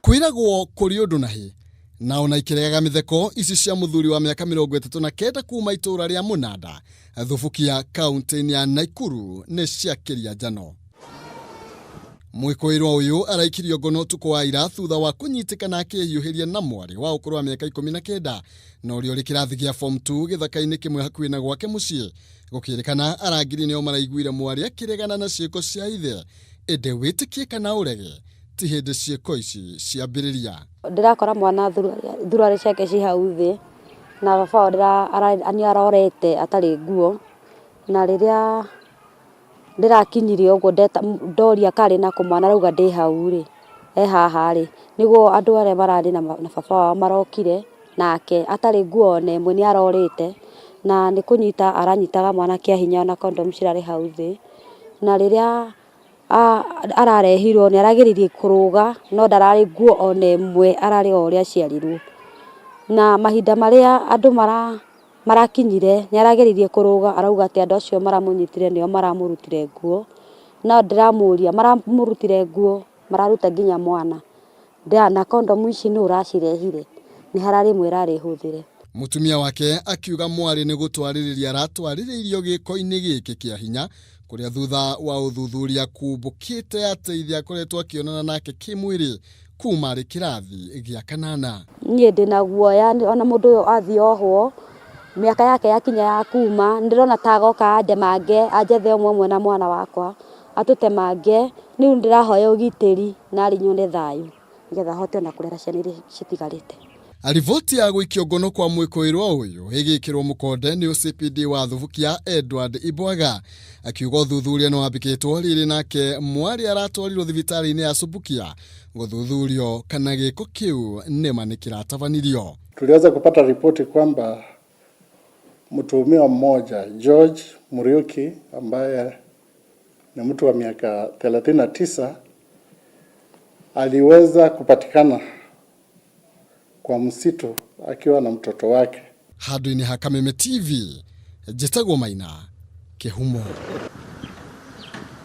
Kwĩragwo kũrĩ ũndũ na hĩ na ona ikĩregaga mĩtheko ici cia mũthuri wa mĩaka 39 kuma itũũra rĩa Mũnanda Thubukia kaunti-inĩ ya Naikuru nĩ ciakĩria njano. Mwĩkũĩrwo ũyũ araikirio ngono ũtukũ wa ira thutha wa kũnyitĩkana akĩhiũhĩria na mwarĩ wa ũkũrũ wa mĩaka 19 na ũrĩa ũrĩ kĩrathi gĩa form 2 gĩthaka-inĩ kĩmwe hakuhĩ na gwake mũciĩ. Gũkĩrĩkana arangĩri nĩo maraiguire mwarĩ akĩregana na ciĩko cia ithe, ĩndĩ wĩtĩkie kana ũrege ti hĩndĩ ciĩko ici ciambĩrĩria. Ndĩrakora mwana thuruarĩ ciake ci hau thĩ na baba wao nĩ arorete atarĩ nguo, na rĩrĩa ndĩrakinyirie ũguo ndoria karĩ nakũ mwana arauga ndĩ hau rĩ, e haha rĩ, nĩguo andũ arĩa mararĩ na baba wao marokire nake atarĩ nguo ona ĩmwe nĩ arorĩte, na nĩ kũnyita aranyitaga mwana kĩa hinya ona kondomu cirarĩ hau thĩ, na rĩrĩa ararehirwo nĩ arageririe kũrũga no ndararĩ nguo ona ĩmwe, ararĩ o ũrĩa aciarirwo. Na mahinda marĩa andũ marakinyire nĩ arageririe kũrũga arauga atĩ andũ acio maramũnyitire nĩo maramũrutire nguo, no ndĩramũria maramũrutire nguo mararuta nginya mwana, na kondomu ici nũ ũracirehire, nĩ hararĩ ĩmwe ĩrarĩ hũthĩre. Mũtumia wake akiuga mwarĩ nĩ gũtwarĩrĩria aratwarĩrĩirio gĩko-inĩ gĩkĩ kĩa hinya kũrĩa thutha wa ũthuthuria kumbũkĩte atĩ ithe akoretwo akĩonana nake kĩmwĩrĩ kuma arĩ kĩrathi gĩa kanana. Niĩ ndĩna guoya ona mũndũ ũyũ athiĩ ohwo mĩaka yake yakinya ya kuma nĩndĩrona ta agoka andemange anjethe ũmwe ũmwe na mwana wakwa atũtemange, rĩu ndĩrahoya ũgitĩri na arĩ nyone thayũ nĩgetha hote ona kũrera ciana iria citigarĩte. Riboti ya gũikio ngono kwa mwĩkũĩrwo ũyũ ĩgĩkĩrwo mũkonde nĩ OCPD wa Thubukia Edward Ibwaga akiuga ũthuthuria nĩ wambĩkĩtwo rĩrĩ nake mwarĩ aratwarirwo thibitarĩ-inĩ ya Subukia gũthuthurio kana gĩko kĩu nĩma nĩ kĩratabanirio. Tuliweza kupata ripoti kwamba mtuhumiwa mmoja George Muriuki ambaye ni mtu wa miaka 39 aliweza kupatikana kwa msitu akiwa na mtoto wake. Handũ-inĩ ha Kameme TV, njĩtagwo Maina Kĩhumo.